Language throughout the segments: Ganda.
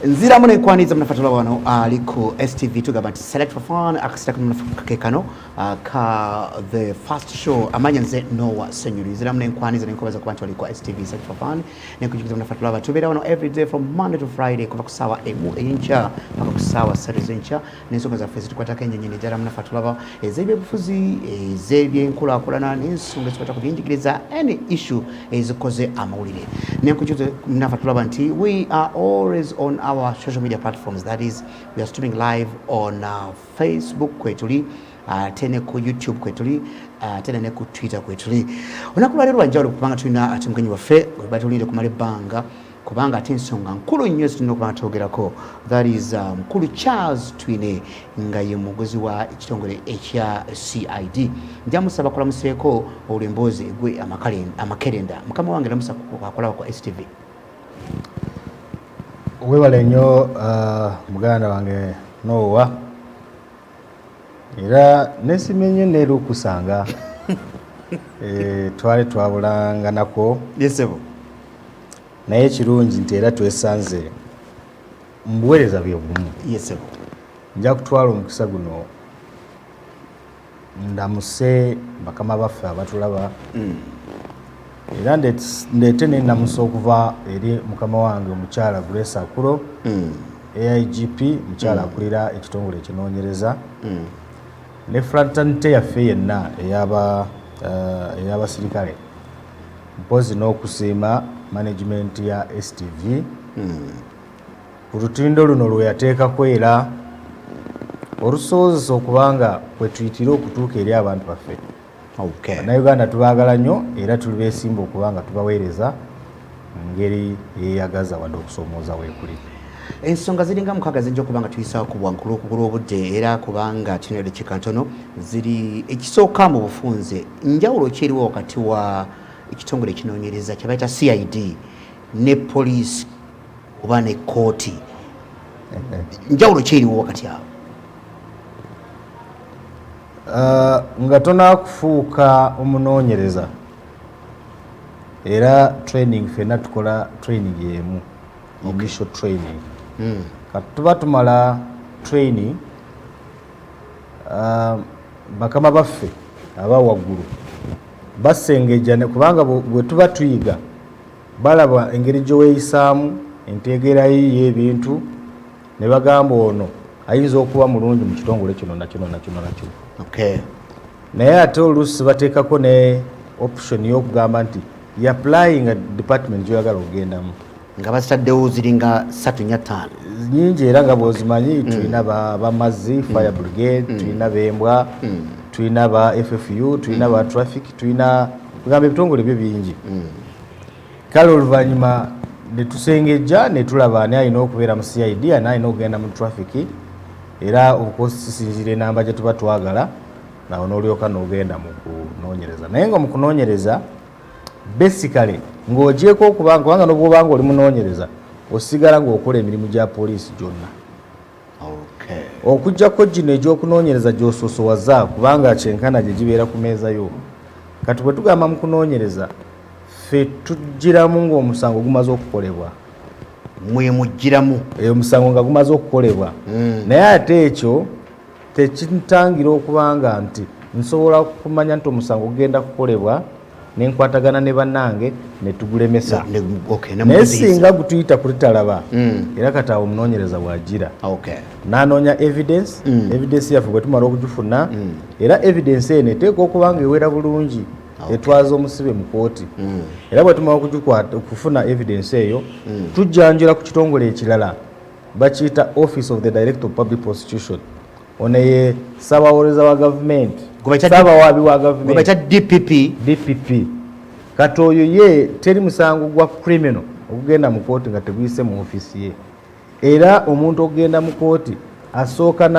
Nziramu nenkwaniza munafatula wano ali ku STV. Tugamba nti Select for Fun, akasita kano kano ka The First Show. Amanya nze Noah Senyuri. Nziramu nenkwaniza nenkubaza kuba nti wali ku STV Select for Fun. Nenkujukiza munafatula aba tubeera wano everyday from Monday to Friday, kuva ku ssaawa 1 ey'enkya paka ku ssaawa 3 z'enkya, n'ensonga zaffe zitukwatako ennyonyi ddala munafatulaba, ez'ebyobufuzi, ez'ebyenkulaakulana, n'ensonga ezikwata ku byenjigiriza, any issue ezikoze amawulire. Nenkujukiza munafatulaba nti we are always on our social media platforms, that is, we are streaming live on Facebook kwetuli, ate ne ku YouTube kwetuli, ate ne ku Twitter kwetuli. Olunaku lwaleero lwanjawulo kubanga tulina ate mugenyi waffe batulinde kumala ebbanga, kubanga ate ensonga nkulu nnyo zitulina okuba nga twogerako. That is mukulu Charles Twine, nga ye mugozi wa ekitongole ekya CID. Njamusaba kulamuseeko olwo emboozi egwe amakerenda. Mukama wange, lamusa akulaba ku STV. Webale nnyo, muganda wange Nowa, era nesimye nnyo neera okusanga. Twali twabulanganako. Yesebo. Naye ekirungi nti era twesanze mu buweereza bwe bumu. Yesebo. Nja kutwala omukisa guno ndamuse bakama baffe abatulaba, era ndeete nenamusa okuva eri mukama wange omukyala Grace Akulo, AIGP mukyala akulira ekitongole ekinoonyereza, ne fraternity yaffe yenna ey'abasirikale, mpozi n'okusiima management ya STV ku lutindo luno lwe yateekako era olusobozesa okubanga kwe tuyitire okutuuka eri abantu baffe. Bannayuganda tubaagala nnyo era tuli beesimba okuba nga tubaweereza mu ngeri eyeyagaza, wadde okusoomooza weekuli. Ensonga ziringa 6 zijja okuba nga tuyisawo ku bwankulu olw'obudde, era kubanga tulina eddakiika ntono. Ziri ekisooka mu bufunze, njawulo ki eriwo wakati wa ekitongole ekinoonyereza kye bayita CID ne poliisi oba ne kooti? Njawulo ki eriwo wakati awo? Nga tonakufuuka omunoonyereza, era training fenna tukola training emu, initial training. Kati tuba tumala training, bakama baffe aba waggulu basengejja kubanga bwe tuba tuyiga balaba engeri gyeweeyisaamu, entegeera ye y'ebintu, ne bagamba ono ayinza okuba mulungi mu kitongole kino nakino nakino nakino. Naye ate oluusi bateekako ne option y'okugamba nti yapplyinga department gyoyagala okugendamu. Nga bazitaddewo ziringa 3, 4, 5. Nyingi, era nga bwozimanyi tulina bamazzi, fire brigade, tulina bembwa, tulina ba FFU, tulina ba traffic, tulina kugamba ebitongole byo bingi. Kale oluvannyuma netusengejja netulaba ani alina okubeera mu CID, ani alina okugenda mu traffic, era obukosi kisinziira enamba gye tuba twagala, nawe n'olyoka n'ogenda mu kunoonyereza. Naye nga mu kunoonyereza basically ng'ogyeko okubanga, kubanga nobwobanga oli munoonyereza osigala ng'okola emirimu gya poliisi gyonna, okugjako gino egy'okunoonyereza gy'ososowaza, kubanga kyenkana gye gibeera ku meeza yo. Kati bwe tugamba mu kunoonyereza, ffe tugiramu ng'omusango gumaze okukolebwa. Mwemugiramu? Omusango nga gumaze okukolebwa. Naye ate ekyo tekintangira okubanga nti nsobola kumanya nti omusango gugenda kukolebwa, nenkwatagana ne bannange netugulemesa. Naye singa gutuyita kulitalaba, era kati awo omunoonyereza bwagira nanoonya evidence. Evidence yaffe bwe tumala okugifuna, era evidence eno eteekwa okuba nga ewera bulungi etwaza omusibe mu kooti, era bwe tumala okufuna evidence eyo, tujjanjula ku kitongole ekirala bakiyita Office of the Director of Public Prosecution. Ono ye ssabawolereza wa gavumenti, saabawaabi wa gavumenti. DPP. DPP. Kati oyo ye teri musango gwa criminal okugenda mu kooti nga teguyise mu ofiisi ye. Era omuntu okugenda mu kooti asooka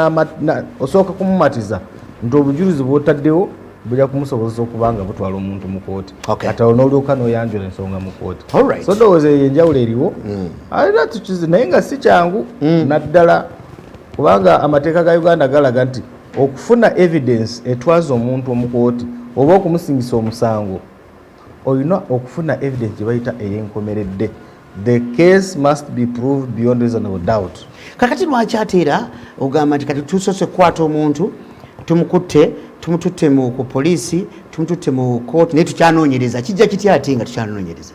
osooka kumumatiza nti obujulizi bwotaddewo bujja kumusobozesa okuba nga butwala omuntu mu kooti. Kati awo n'olyoka n'oyanjula ensonga mu kooti. So ndowooza eyo enjawulo eriwo, era tukizi, naye nga si kyangu, naddala kubanga amateeka ga Uganda galaga nti okufuna evidence etwaza omuntu omukooti oba okumusingisa omusango, olina okufuna evidence gye bayita ey'enkomeredde. The case must be proved beyond reasonable doubt. Kakati lwaki ate era ogamba nti kati tusoose kukwata omuntu, tumukutte, tumututte mu ku poliisi, tumututte mu kooti, naye tukyanoonyereza? Kijja kitya ate nga tukyanoonyereza?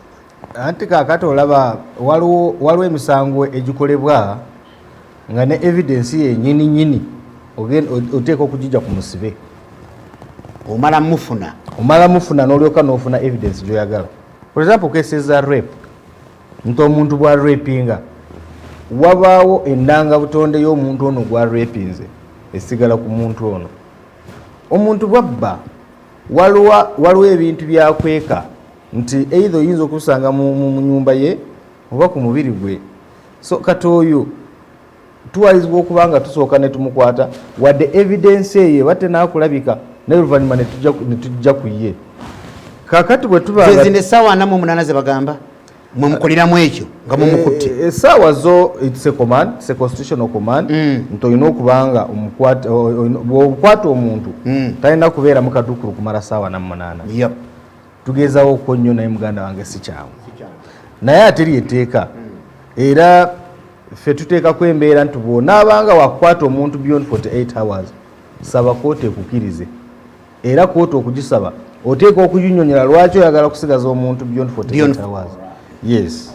Anti kaakati olaba waliwo emisango egikolebwa nga ne evidence yenyini nyini oteeka okugijja ku musibe. Omala mufuna. Omala mufuna n'olyoka n'ofuna evidence gy'oyagala. For example, cases za rape, nti omuntu bwa rapinga, wabaawo endanga butonde y'omuntu ono gwa rapinze esigala ku muntu ono. Omuntu bwabba, waliwo ebintu byakweka nti either oyinza okusanga mu nyumba ye oba ku mubiri gwe. So kati oyo tuwalizibwa okuba nga tusooka ne tumukwata, wadde evidence eyo eba tenakulabika, naye oluvannyuma ne tujja ku ye. Kakati bwe tuba Zino essaawa 48 ze bagamba mwe mukoleramu ekyo nga mumukutte? Essaawa zo, it's a command, it's a constitutional command nti olina okubanga bw'okwata omuntu talina kubeera mu kaduukulu kumala ssaawa 48. Tugezawo okwo nnyo, naye muganda wange si kyangu, naye ate lyeteeka. Era ffe tuteekako embeera nti bw'onaabanga wakukwata omuntu beyond 48 hours, saba kooti ekukirize. Era kooti okugisaba oteeka okuginyonyola lwaki oyagala kusigaza omuntu beyond 48 hours. Yes.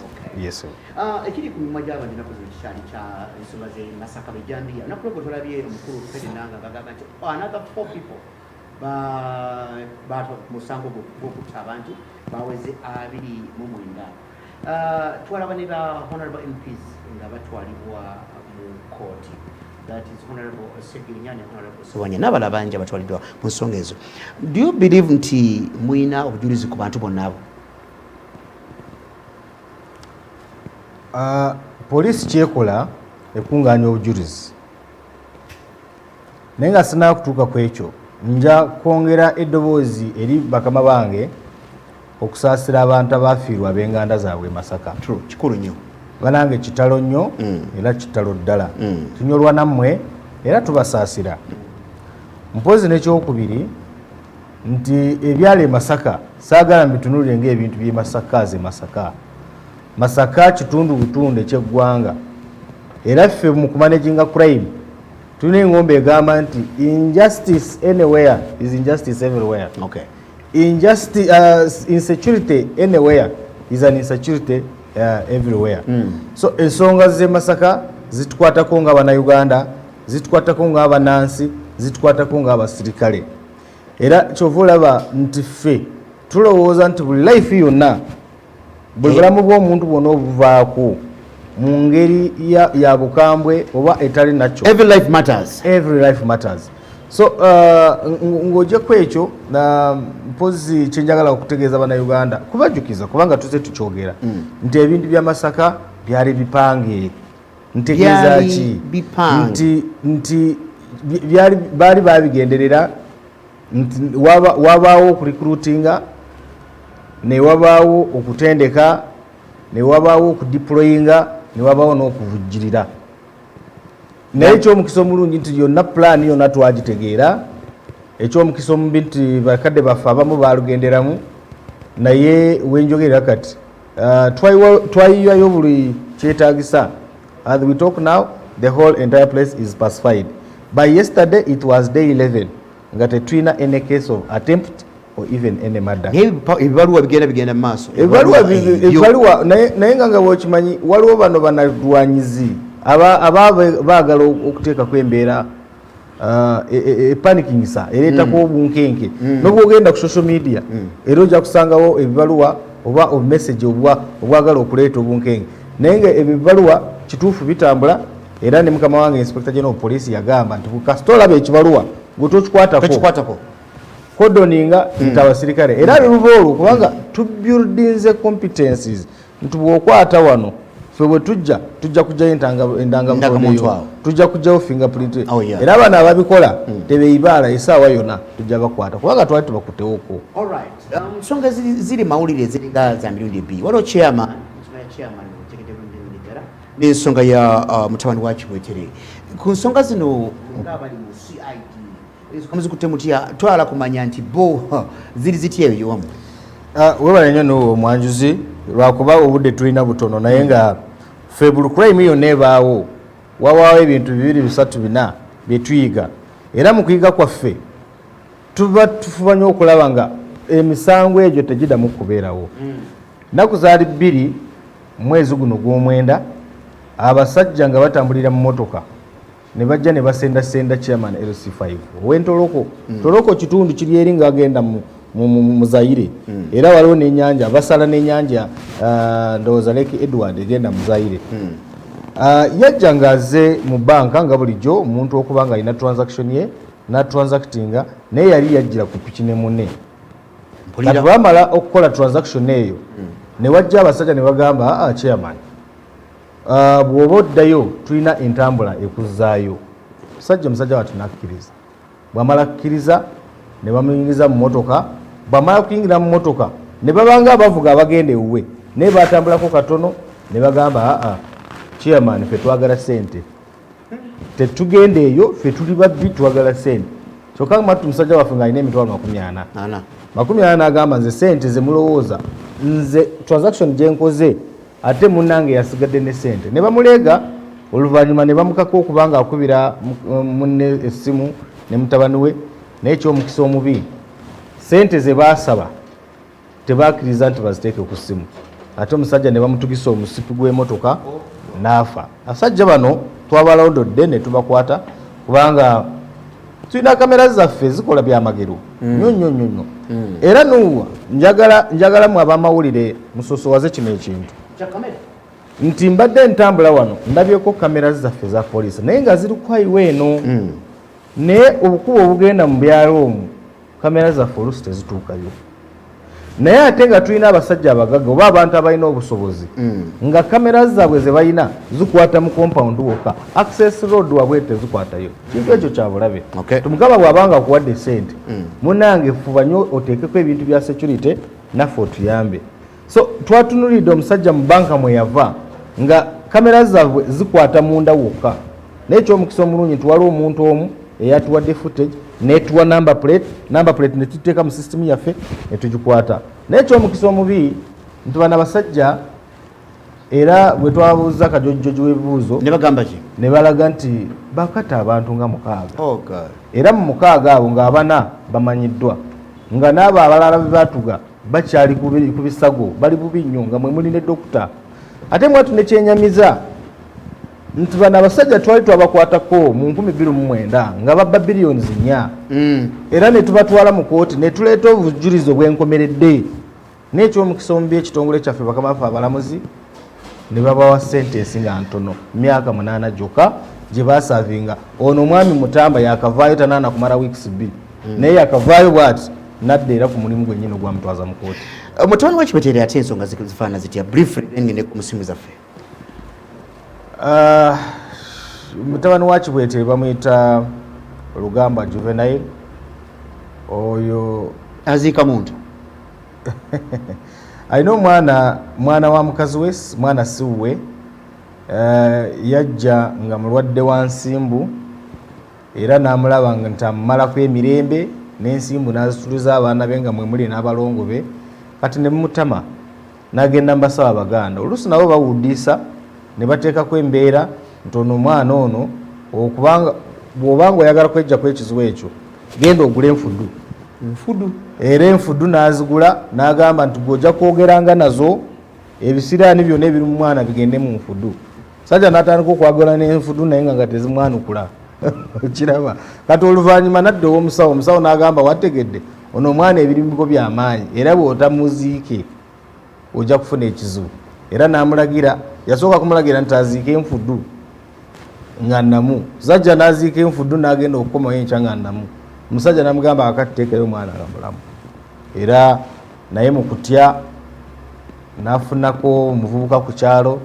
Ekiri ku mimwa gy'abantu ennaku zino kikyali kya ensonga z'e Masaka, Bejambiya. Olunaku lwegwo tolabye omukulu Ferdinand nga agamba nti another four people baatwa ku musango gw'okutta abantu, baweze 29. Twalaba ne ba honorable MPs nga batwalibwa mu kooti, that is Honorable Segirinya ne Honorable Sewanya n'abalala bangi abatwaliddwa mu nsonga ezo. Do you believe nti mulina obujulizi ku bantu bonna abo? Poliisi kyekola ekungaanya obujulizi, naye nga sinaba kutuuka ku ekyo, nja kwongera eddoboozi eri bakama bange okusaasira abantu abafiirwa ab'enganda zaabwe e Masaka. True, kikulu nnyo. Banange, kitalo nnyo era kitalo ddala. Tunyolwa nammwe era tubasaasira. Mpozi n'ekyokubiri nti ebyalo e Masaka saagala mbitunulire ng'ebintu by'e Masaka. Ze Masaka, Masaka kitundu butundu ekyeggwanga. Era ffe mu kumanaginga crime tulina engombe egamba nti injustice anywhere is injustice everywhere. Injustice, insecurity anywhere is an insecurity everywhere. So ensonga z'e Masaka zitukwatako nga Bannayuganda, zitukwatako nga abanansi, zitukwatako nga abasirikale. Era kyova olaba nti ffe tulowooza nti buli life yonna, buli bulamu bw'omuntu bwonna obuvaako mu ngeri ya bukambwe oba etali nakyo, Every life matters. Every life matters. So ng'ogyeko ekyo, mpozi kyenjagala okutegeeza Bannayuganda, kubajjukiza, kubanga tuze tukyogera nti ebintu bya Masaka byali bipange. Ntegeeza Byali ki? Bipange. Nti baali babigenderera nti wabaawo okurecruitinga, ne wabaawo okutendeka, ne wabaawo okudeployinga, ne wabaawo n'okuvujjirira. Naye ekyomukisa omulungi nti yonna pulaani yonna twagitegeera. Ekyomukisa omubi nti bakadde baffe abamu balugenderamu, naye wenjogerera kati twayiwayo buli kyetagisa. As we talk now, the whole entire place is pacified. By yesterday it was day 11 nga tetulina any case of attempt or even any murder. Naye ebibaluwa bigenda mu maaso. Ebibaluwa ebibaluwa, naye nga bwokimanyi waliwo bano banalwanyizi aba baagala okuteekako embeera epanikingisa, ereetako obunkenke. Nobwogenda ku social media era ojja kusangawo ebibaluwa oba obumessage obwagala okuleeta obunkenke, naye nga ebibaluwa kituufu bitambula. Era ne mukama wange Inspector General of Police yagamba nti kasita olaba ekibaluwa gwe tokikwatako. Tokikwatako. Cordoninga nti abasirikale era luva olwo, kubanga tubuildinze competencies nti bw'okwata wano, ffe bwe tujja, tujja kugyayo Endagamuntu endagamuntu awo. Tujja kugyayo fingerprint. Era bano ababikola tebeyibaala, esaawa yonna tujja bakwata, kubanga twali tubakutewoko. Nsonga ziri mawulire ziringa za mirundi ebiri. Waliwo chairman, ensonga ya chairman otegedde bulungi ddala, n'ensonga ya mutabani wa Kibwetere. Ku nsonga zino ng'abali mu CID, ensonga muzikutte mutya? Twala kumanya nti bo ziri zitya eyo wamu? Ah, webale nnyo nowo omwanjuzi, lwakuba obudde tulina butono, naye nga ffe buli crime yonna ebaawo wabaawo ebintu bibiri, bisatu, bina byetuyiga. Era mu kuyiga kwaffe tuba tufuba nnyo okulaba nga emisango egyo tegiddamu kubeerawo. Nnaku zaali 2 mwezi guno gw'omwenda, abasajja nga batambulira mu motoka ne bajja ne basendasenda chairman LC5 ow'Entoloko. Toloko kitundu kiri eri ng'agenda mu Zaire. Era waliwo n'ennyanja, basala n'ennyanja, ndowooza Lake Edward egenda mu Zaire. Yajja ng'azze mu banka nga bulijjo omuntu okuba nga alina transaction ye natransactinga, naye yali yajjira ku piki ne munne. Kati bamala okukola transaction eyo ne wajja abasajja ne bagamba, "Ah, chairman, bw'oba oddayo tulina entambula ekuzzaayo." Musajja watu nakkiriza. Bwamala kukkiriza ne bamuyingiza mu motoka. Bwamala kuyingira mu motoka ne babanga abavuga abagenda ewuwe, naye batambulako katono ne bagamba, "Aa, chairman, ffe twagala sente, tetugenda eyo, ffe tuli babbi, twagala sente." Kyokka matu musajja waffe ng'alina emitwalo 40. Ana. 40. N'agamba, "Nze sente zemulowooza, nze transaction gyenkoze, ate munnange yasigadde ne sente." Ne bamuleega. Oluvannyuma ne bamukaka okuba nga akubira munne essimu ne mutabani we, naye ekyomukisa omubi sente ze baasaba tebakkiriza nti baziteeke ku ssimu, ate omusajja ne bamutugisa omusipi gw'emotoka n'afa. Abasajja bano twabalondodde ne tubakwata kubanga tulina kamera zaffe zikola byamagero nnyo nnyo nnyo nnyo. Era nuwa njagala mu abamawulire musosowaze kino ekintu nti mbadde ntambula wano ndabyeko kamera zaffe za poliisi, naye nga ziri ku highway eno, naye obukubo obugenda mu byalo omwo kamera zaffe oluusi tezituukayo. Naye ate nga tulina abasajja abagagga oba abantu abalina obusobozi nga kamera zaabwe ze balina zikwata mu compound wokka, access road wabwe tezikwatayo. Kintu ekyo kyabulabe. Tumugamba bw'abanga akuwadde sente, munange fuba nnyo oteekeko ebintu bya security naffe otuyambe. So twatunulidde omusajja mu banka mwe yava nga kamera zaabwe zikwata munda wokka, naye ekyomukisa omulungi nti waliwo omuntu omu eyatuwadde footage netuwa number plate, number plate netuteeka mu system yaffe netugikwata. Naye ekyomukisa omubi nti bano abasajja, era bwe twabuuza kajojjoji w'ebibuuzo ne bagamba ki? Ne balaga nti bakata abantu nga 6. Oh God. Era mu 6 abo ng'abana bamanyiddwa, nga n'abo abalala be batuga bakyali ku bisago, bali bubi nnyo, nga mwe muli ne dokita. Ate mwatu nekyenyamiza nti bano abasajja twali twabakwatako mu 2009 nga babba biliyoni 4. Era ne tubatwala mu kooti ne tuleeta obujulizi obwenkomeredde, n'ekyomukisa omubi ekitongole kyaffe, bakama baffe abalamuzi, ne babawa sentence nga ntono, myaka 8 gyokka gye basavinga. Ono omwami Mutamba yakavaayo, tanaana kumala weeks 2, naye yakavaayo bwati nadda era ku mulimu gwennyini ogwamutwaza mu kooti. Mutabani wa Kibetere ate ensonga zifaanana zitya? Briefly, then ngende ku musimu zaffe. Ah, mutabani wa Kibwetere bamuyita Olugamba Juvenile oyo. Aziika muntu? Alina omwana, mwana wa mukazi we, mwana si wuwe. Yajja nga mulwadde wa nsimbu, era n'amulaba nga nti amumalako emirembe n'ensimbu n'azituliza abaana be nga mwe muli n'abalongo be. Kati ne mumutama n'agenda mu basawo Abaganda, oluusi nabo bawudiisa ne bateekako embeera nti ono omwana ono, okubanga bw'obanga oyagala kwejjako ekizibu ekyo, genda ogule enfudu. Nfudu? Era enfudu n'azigula n'agamba nti gw'ojja kwogeranga nazo, ebisiraani byonna ebiri mu mwana bigende mu nfudu. Sajja n'atandika okwagala n'enfudu, naye nga tezimwanukula. Kiraba kati oluvannyuma nadda ow'omusawo, omusawo n'agamba, "Wategedde ono omwana ebirimuko byamaanyi, era bw'otamuziike ojja kufuna ekizibu." Era n'amulagira, yasooka kumulagira nti aziike enfudu nga namu. Sajja n'aziika enfudu, n'agenda okukomayo enkya nga namu. Omusajja n'amugamba, "Akati teekayo omwana nga mulamu." Era naye mu kutya n'afunako omuvubuka ku kyalo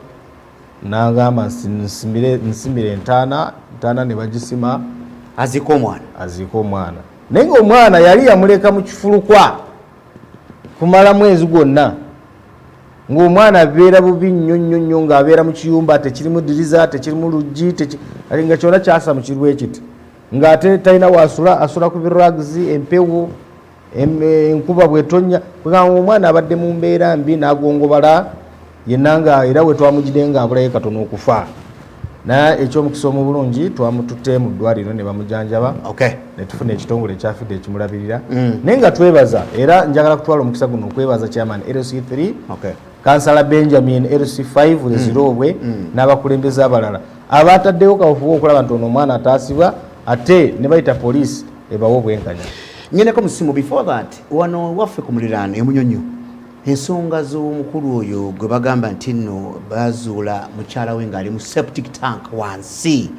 n'agamba, "Nsimire entaana." Entaana ne bagisima. Aziika omwana? Aziika omwana, naye ngaomwana yali yamuleka mu kifulukwa kumala mwezi gwonna, ng'omwana abeera bubi nnyo nnyo nnyo, ng'abeera mu kiyumba tekirimu diriza, tekirimu luggi, ate nga kyona kyasa mu kirwa ekiti, ng'ate talina wasula, asula ku birags, empewo. Enkuba bwetonya, kwegamba omwana abadde mu mbeera mbi n'agongobala yenna, nga era we twamugidde nga abulayo katono okufa. Naye ekyomukisa omubulungi, twamututte mu ddwaliro ne bamujanjaba ne tufuna ekitongole ekyafidde ekimulabirira. Naye nga twebaza, era njagala kutwala omukisa guno okwebaza chairman LC3, kansala Benjamin LC5 Lezirobwe, n'abakulembeze abalala abataddewo kaweefube okulaba nti ono omwana ataasibwa, ate ne bayita poliisi ebawe obwenkanya. Ngendako musimu. Before that, wano waffe ku muliraano emunyonyo, ensonga z'omukulu oyo gwe bagamba nti nno bazuula mukyala we ng'ali mu septic tank wansi,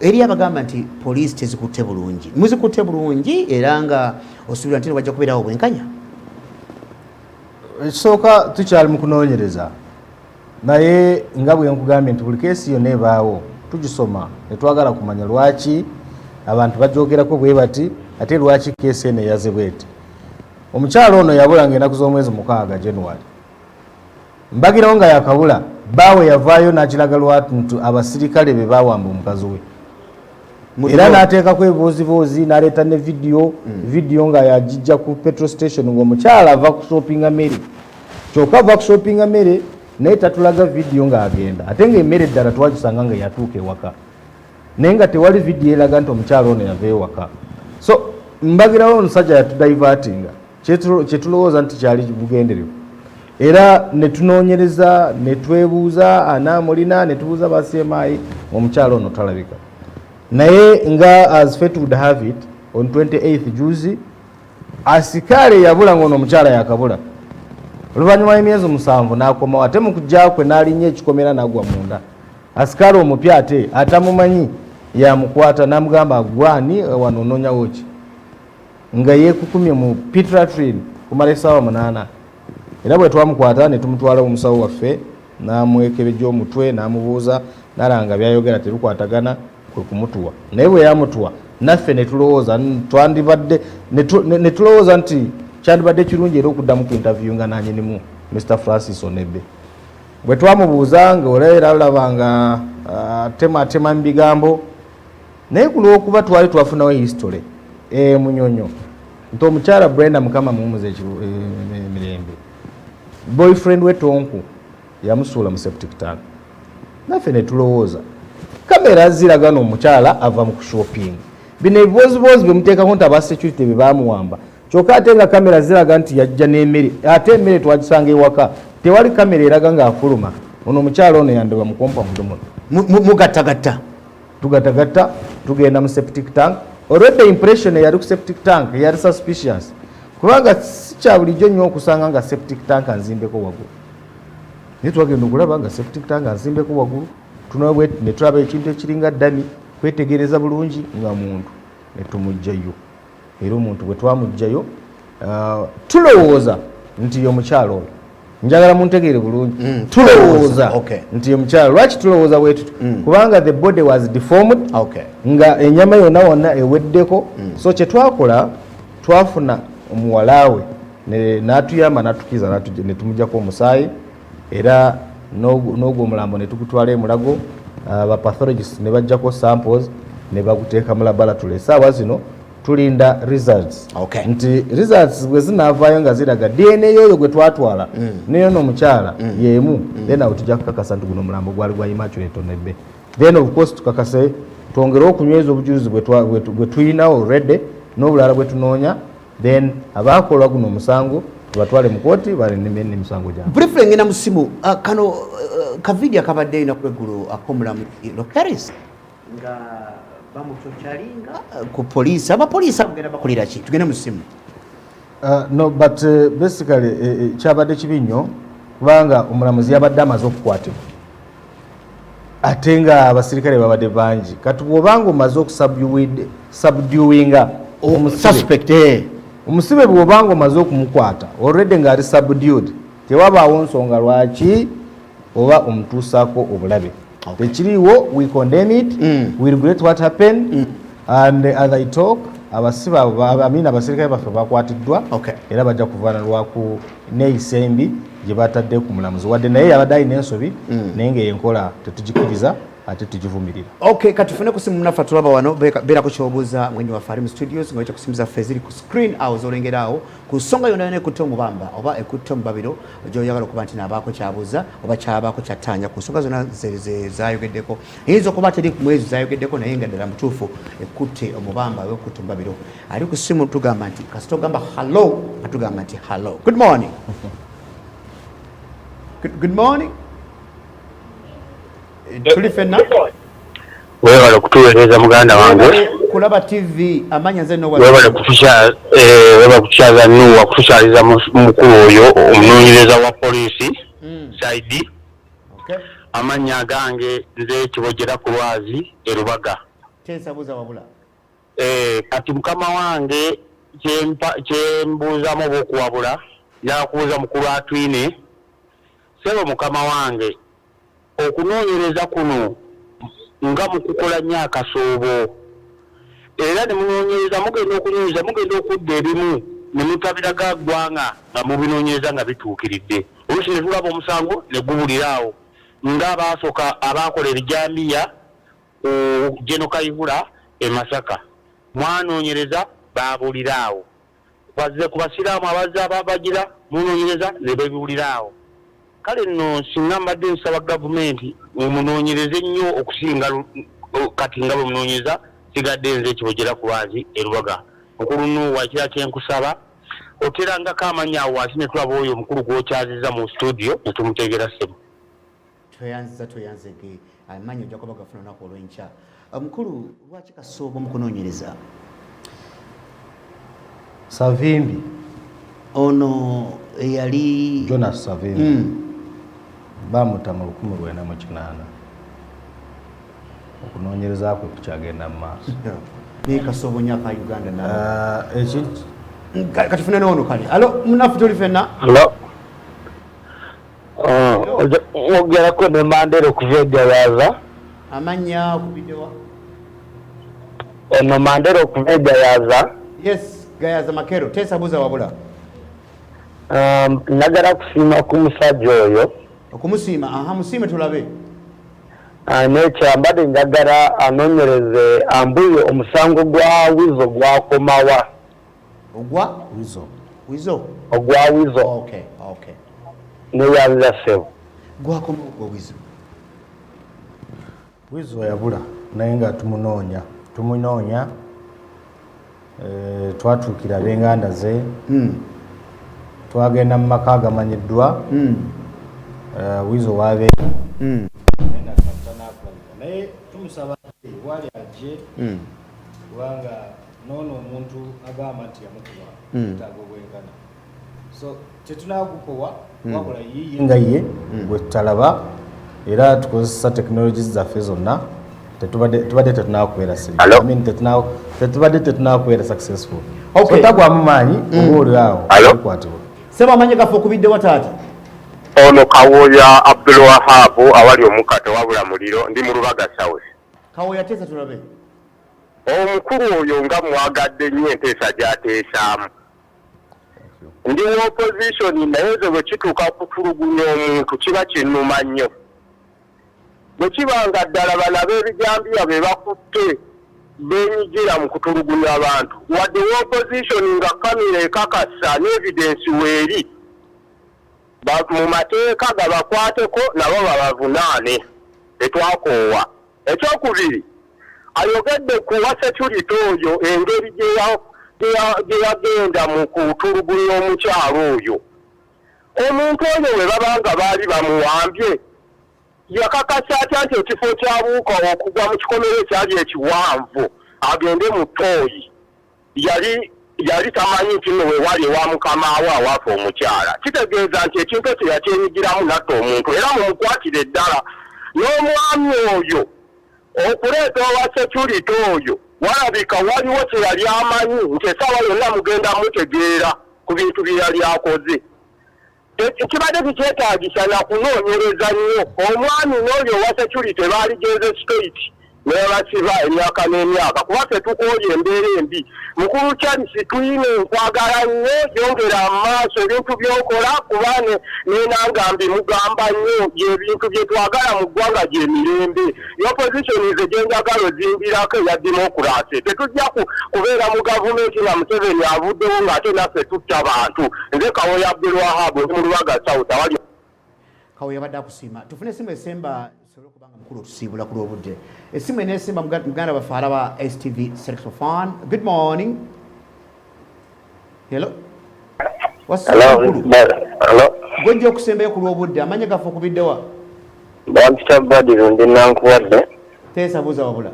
eri abagamba nti poliisi tezikutte bulungi. Muzikutte bulungi, era nga osuubira nti wajja kubeerawo obwenkanya? Ekisooka, tukyali mu kunoonyereza, naye nga bwe nkugambye nti buli case yonna ebaawo tugisoma ne twagala kumanya lwaki abantu bajogerako bwe bati, ate lwaki case eno eyaze bweti. Omukyalo ono yabula nga enaku z'omwezi 6 January. Mbagirawo nga yakabula, baawe yavaayo n'akiraga lwatu nti abasirikale be bawamba omukazi we, era n'ateekako ebibuuziboozi, n'aleeta ne vidiyo, vidiyo nga yagijja ku petrol station ng'omukyala ava kushoppinga mmere. Kyokka ava kushoppinga mmere, naye tatulaga vidiyo ng'agenda, ate ng'emmere eddala twagisanga nga yatuuka ewaka, naye nga tewali vidiyo eraga nti omukyala ono yava ewaka. So mbagirawo omusajja yatudivertinga kyetulowooza nti kyali bugenderevu, era netunoonyereza, netwebuuza anaamulina, netubuuza ba CMI, omukyala ono talabika. Naye nga as fate would have it, on 28th juzi, asikaale yabula nga ono omukyala yakabula oluvannyuma lw'emyezi 7 n'akomawo, ate mu kujja kwe n'alinnya ekikomera n'agwa munda. Asikaale omupya ate atamumanyi yamukwata n'amugamba, "Gwani wano, onoonyawo ki?" nga yeekukumye mu pit latrine kumala essaawa 8. Era bwe twamukwata ne tumutwala omusawo waffe n'amwekebejja omutwe, n'amubuuza, nalanga byayogera tebikwatagana, kwe kumutuwa. Naye bwe yamutuwa, naffe ne tulowooza twandibadde ne tulowooza nti kyandibadde kirungi era okuddamu ku interview nga nanyinimu Mr Francis Onebe. Bwe twamubuuza nga olaba era olaba nga tematema mu bigambo, naye ku lwokuba twali twafunawo history Munyonyo nti omukyala Brenda, Mukama muwumuza emirembe, boyfriend we Tonku yamusuula mu septic tank, naffe ne tulowooza kamera ziraga n'omukyala ava mu kushopping. Bino ebibooziboozi byemuteekako nti aba security bye bamuwamba, kyokka ate nga kamera ziraga nti yajja n'emmere, ate emmere twagisanga ewaka, tewali kamera eraga ng'afuluma. Ono omukyala ono yandiba mu compound muno. Mugattagatta. Tugatagatta, tugenda mu septic tank. Already impression eyali ku septic tank eyali suspicious, kubanga si kya bulijjo nnyo okusanga nga septic tank nzimbeko waggulu. Naye twagenda okulaba nga septic tank nzimbeko waggulu, tunabwe ne tulaba ekintu ekiringa dummy, kwetegereza bulungi nga muntu, ne tumuggyayo. Era omuntu bwe twamuggyayo, tulowooza nti ye omukyalo oyo. Njagala muntegeere bulungi. Tulowooza nti ye mukyala. Lwaki tulowooza bwe tutyo? Kubanga the body was deformed, nga enyama yonna wonna eweddeko. So kyetwakola, twafuna omuwala we n'atuyamba, n'atukiza, ne tumugjako omusaayi, era n'ogwo omulambo ne tugutwala emulago, ba pathologist ne bajjako samples ne baguteeka mu laboratory. Essaawa zino tulinda results, nti results bwe zinaavaayo nga ziraga DNA yoyo gwe twatwala neyo n'omukyala yemu, then awo tujja kukakasa nti guno omulambo gwali gwa Immaculate Onebe. Then of course tukakase, twongere okunyweza obujulizi bwe tulina already n'obulala bwe tunoonya, then abaakola guno omusango tubatwale mu kooti baleneme n'emisango gyabwe. Briefly, ngenda mu simu. Kano kavidiyo akabadde erina lweggulo ak'omulamuzi Lokeris nga bamutorturinga ku poliisi, abapoliisi abagenda bakolera ki? Tugende mu simu. No, but basically kyabadde kibi nnyo, kubanga omulamuzi yabadde amaze okukwatibwa, ate nga abasirikale babadde bangi. Kati bw'obanga omaze okusubduinga omusibe, suspect. Omusibe bw'obanga omaze okumukwata already ng'ali subdued, tewabaawo nsonga lwaki oba omutuusaako obulabe. Tekiriiwo. We condemn it. We regret what happened, and as I talk, abasibe abo I mean, abasirikale baffe bakwatiddwa era bajja kuvaanalwa ku neeyisa embi gye batadde ku mulamuzi. Wadde naye yabadde alina ensobi, naye nga enkola tetugikiriza. Ate tugivumirira. Okay, katufune ku simu. Munaffe tulaba wano, beerako kyobuuza mwenyi waffe ali mu studios nga oyita ku simu zaffe eziri ku screen awo zolengera awo, ku nsonga yonna yonna ekutte omubamba oba ekutte omubabiro gyoyagala okuba nti naabaako kyabuuza oba kyabaako kyattaanya ku nsonga zonna zayogeddeko. Eyinza okuba teri mu ezo zayogeddeko, naye nga ddala mutuufu ekutte omubamba oba ekutte omubabiro. Ali ku simu tugamba nti kasita ogamba hallo, atugamba nti hallo, good morning. Good morning. Tuli fenna. Webale okutuweereza, muganda wange. Kulaba TV. Amanya nze Nowa. Webale kutukyaza, Nuwa, kutukyaliza mukulu oyo omunoonyereza wa poliisi CID. Amannya gange nze Kibojera ku lwazi e Rubaga. Teesabuuza wabula. Kati mukama wange, kyembuuzamu oba okuwabula, njagala kubuuza mukulu Atwine. Sebo mukama wange, okunoonyereza kuno nga mukukola nnyo akasoobo, era ne munoonyereza, mugenda okunoonyereza, mugenda okudda ebimu ne mutabiraga ggwanga nga mubinoonyereza nga bituukiridde. Oluusi ne tulaba omusango ne gubulira awo, nga abaasooka abaakola ebijambiya ku General Kayihura e Masaka, mwanoonyereza baabulira awo. Bazze ku basiraamu abazze ababagira, munoonyereza ne bebiwulira awo. Kale nno singa mbadde nsaba gavumenti munoonyereze nnyo okusinga kati nga bwe munoonyereza. Sigadde nze Kibojera ku lwazi e Rubaga. Mukulu Nuuwa, ekirala kyenkusaba, oterangako amannya awo wansi ne tulaba oyo omukulu gw'okyaziza mu studio ne tumutegeera, ssebo. Tweyanziza, tweyanzege. Amannya ojja kuba gafuna olunaku olw'enkya. Omukulu, lwaki kasoobo mu kunoonyereza? Savimbi. Ono eyali Jonas Savimbi. Bamuta mu 1980. Okunoonyereza kwe kukyagenda mu maaso. Naye kasoobo nnyo aka Uganda na Ekintu Katufune noono. Kale alo, munafu, tuli fenna. Hello. Ogerako ne Mandera okuva e Gayaza. Amannya, okubiddewa? Ono Mandera okuva e Gayaza. Yes, Gayaza Makero, teesabuuza wabula. Njagala kusiima ku musajja oyo. Okumusiima? Aha, musiime tulabe. Nekyambadde njagala anoonyereze ambuye omusango gwa Wizo gwakomawa. Ogwa Wizo. Wizo. Ogwa Wizo. Okay. Neyanza, ssebo. Gwakoma ogwa Wizo? Wizo yabula, naye nga tumunoonya, tumunoonya. Twatuukira ab'enganda ze. Twagenda mu maka agamanyiddwa Wizo wabeera, naye nga tanakulabika. Naye tumusaba wali ajje, kubanga noono omuntu agamba nti yamukuba yetaaga obwenkana. So tetunagukowa, wabula yiye nga ye bwe tutalaba, era tukozesa technologies zaffe zonna. Tubadde tetunakubeera serious. Hello? I mean, tetubadde tetunakubeera successful. Okay. So tagwamu maanyi, oba oli awo Hello? bikwatibwa. Sebo, amanye gaffe, okubiddewa taata? Ono Kawoya Abdul Wahabu, awali omukka tewabula muliro. Ndi mu Rubaga South. Kawoya, teesa tulabe. Omukulu oyo nga mwagadde nnyo enteesa gy'ateesaamu. Ndi wa opposition, naye nze bwe kituuka kutulugunya omuntu kiba kinnuma nnyo. Bwe kiba nga ddala bano ab'ebijambiya be bakutte beenyigira mu kutulugunya abantu, wadde wa opposition, nga kamera ekakasa ne evidence weeri, mu mateeka gabakwateko nabo babavunaane. Tetwakoowa. Ekyokubiri, ayogedde ku wa security oyo, engeri gye yagenda mu kutulugunya omukyalo oyo. Omuntu oyo bwe baba nga baali bamuwambye, yakakasa atya nti ekifo kyabuuka okugwa mu kikomero ekyali ekiwanvu agende mu ttooyi, yali tamanyi nti nno weewali ewa mukamaawe awaafa omukyala? Kitegeeza nti ekintu ekyo yakyenyigiramu natta omuntu, era mumukwatire ddala. N'omwami oyo okuleeta owa security oyo, walabika waliwo kye yali amanyi nti essaawa yonna mugenda mutegeera ku bintu bye yali akoze. Kibadde tikyetaagisa na kunoonyereza nnyo. Omwami n'oyo owa security baaligenze straight. Ne babasiba emyaka n'emyaka, kuba ffe tukooye embeera embi. Mukulu Charles Twine, nkwagala nnyo, yongera amaaso ebintu by'okola, kuba nenanga mbimugamba nnyo, byebintu bye twagala mu ggwanga, gyemirembe. Opposition nze gyenjagala ozimbirako eya democracy. Tetujja kubeera mu gavumenti nga Museveni avuddewo ng'ate naffe tutta bantu. Nze Kawoya Abdulwahab, ndi mu Lubaga South awali. Kawo yabadde akusiima. Tufune esimu esemba sobole okubanga mukulu otusiibula ku lw'obudde. Esimu eneesemba, muganda waffe alaba STV Select for Fun. Good morning, hello. Hello. Gwejja okusembayo ku lw'obudde. Amanya gaffe, okubiddewa? Bampita Badiru, ndi Nankuwadde. Teesa, buuza wabula.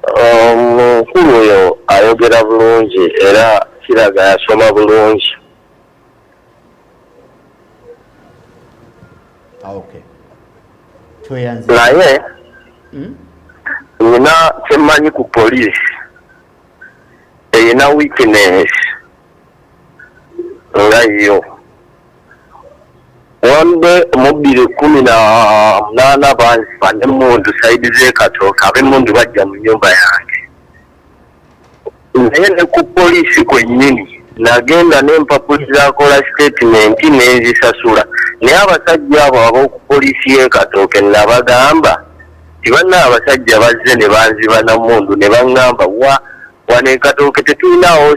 Omukulu oyo ayogera bulungi era kiraga yasoma bulungi. Ah, okay, tweyanze. Naye nina kyemmanyi ku poliisi, erina weakness nga yo. One day mu 2018 banziba n'emmundu side z'e Katooke. Ab'emmundu bajja mu nnyumba yange, naye ne ku poliisi kwennyini nagenda n'empapula zakola statement n'enzisasula. Naye abasajja abo ab'oku poliisi y'e Katooke nabagamba ti banna abasajja bazze ne banziba na mmundu, ne baŋŋamba wa wano e Katooke tetulinawo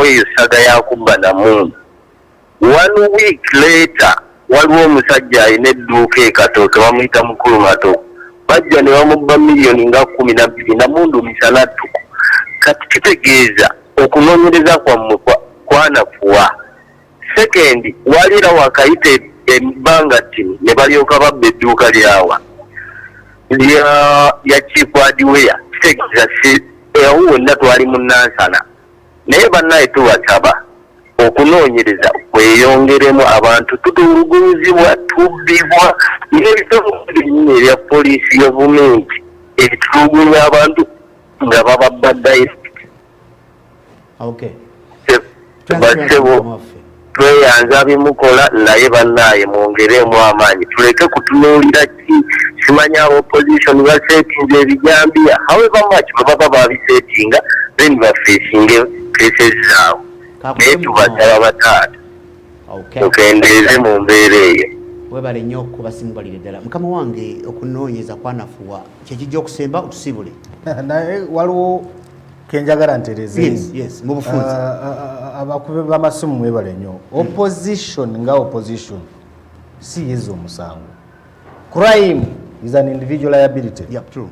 eyo saga yakubba na mmundu. One week later waliwo omusajja alina edduuka e Katooke, bamuyita Mukulu Matoko, bajja ne bamubba miliyoni nga 12 namundu misana ttuku. Kati kitegeeza okunoonyereza kwammwe kwanafuwa. Second, wali era wakayita ebbanga ttini ne balyoka babba edduuka lyawa lya Chief Hardware. Kitegeeza si awo wonna twali mu Nansana. Naye bannaye tubasaba okunoonyereza kweyongeremu. Abantu tutulugunyizibwa, tubbibwa n'ebitongole byennyini ebya poliisi, gavumenti etulugunya abantu nga bababba direct. Bassebo, tweyanza bimukola, naye bannaaye mwongeremu amaanyi, tuleke kutunuulira ki simanya opposition basetinze ebijambiya. However much bwe baba babisetinga, then bafesinge cases zaabwe, naye tubasaba bataata mukendeeze mu mbeera eyo. Webale nnyo kubasimubalire ddala, mukama wange. Okunoonyeza kwanafuwa, kyekijja okusemba otusiibule. Naye waliwo kenjagala ntereze. Yes, mu bufunze. Abakubi b'amasimu mwebale nnyo. Opposition nga opposition si yeza omusango. Crime is an individual liability. Yep, true.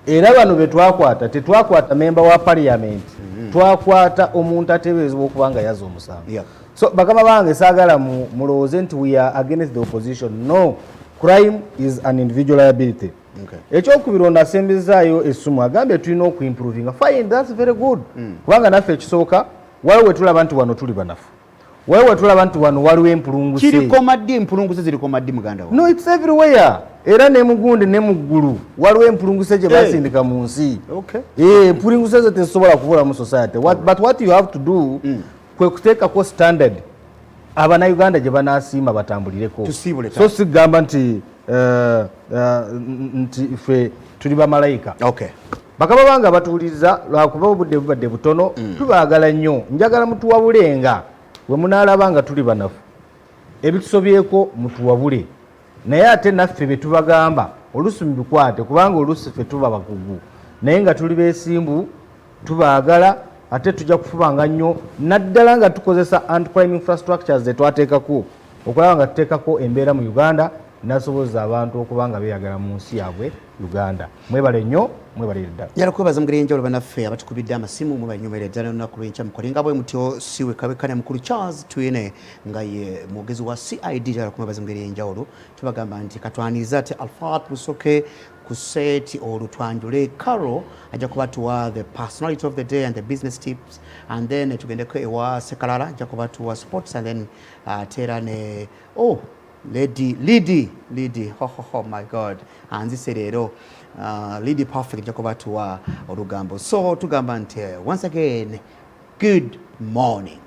Era bano betwakwata, tetwakwata memba wa parliament, twakwata omuntu ateeberezebwa okuba nga yaza omusango. So bakama bange, saagala mulowooze nti we are against the opposition. No, crime is an individual liability. Ekyokubiri, ono asembezaayo essumu agambye tulina okuimprovinga. Fine, that's very good, kubanga naffe ekisooka waliwo wetulaba nti wano tuli banafu, waliwo wetulaba nti wano waliwo empulunguse. Kirikoma ddi? Empulunguse zirikoma ddi, muganda wa? No, it's everywhere, era ne mugundi ne mu ggulu waliwo empulunguse gye basindika mu nsi. Empulunguse ezo tezisobola kubula mu society. But what you have to do kwe kuteekako standard abannayuganda gye banaasiima batambulireko. Tusiibule. So sigamba nti nti ffe tuli bamalayika. Bakaba bange batuwuliriza, lwakuba obudde bubadde butono, tubaagala nnyo. Njagala mutuwabulenga we munaalaba nga tuli banafu, ebitusobyeko mutuwabule, naye ate naffe bye tubagamba oluusi mubikwate, kubanga oluusi ffe tuba bakugu naye nga tuli beesimbu. Tubaagala, ate tujja kufubanga nnyo, naddala nga tukozesa anti-crime infrastructures zetwateekako okulaba nga tuteekako embeera mu Uganda nasobozesa abantu okuba nga beeyagala mu nsi yaabwe Uganda. Mwebale nnyo, mwebalire ddala. Njala kwebaza mugeri enjawulo bannaffe abatukubidde amasimu. Mwebale ddala. Olunaku lwenkya mukolenga bwe mutyo. Siwe kabekane mukulu Charles Twine nga ye mwogezi wa CID, njala kumwebaza mugeri enjawulo. Tubagamba nti katwaniriza ate Alfat Busoke ku set, olwo twanjule Carol, ajja kuba tuwa the personality of the day and the business tips, and then tugendeko ewa Sekalala, ajja kuba tuwa sports, and then tera ne oh Lady Lady Lady, ho ho ho, my God, anzise leero, Lady Perfect ajja kuba tuwa olugambo. So tugamba nti once again, good morning.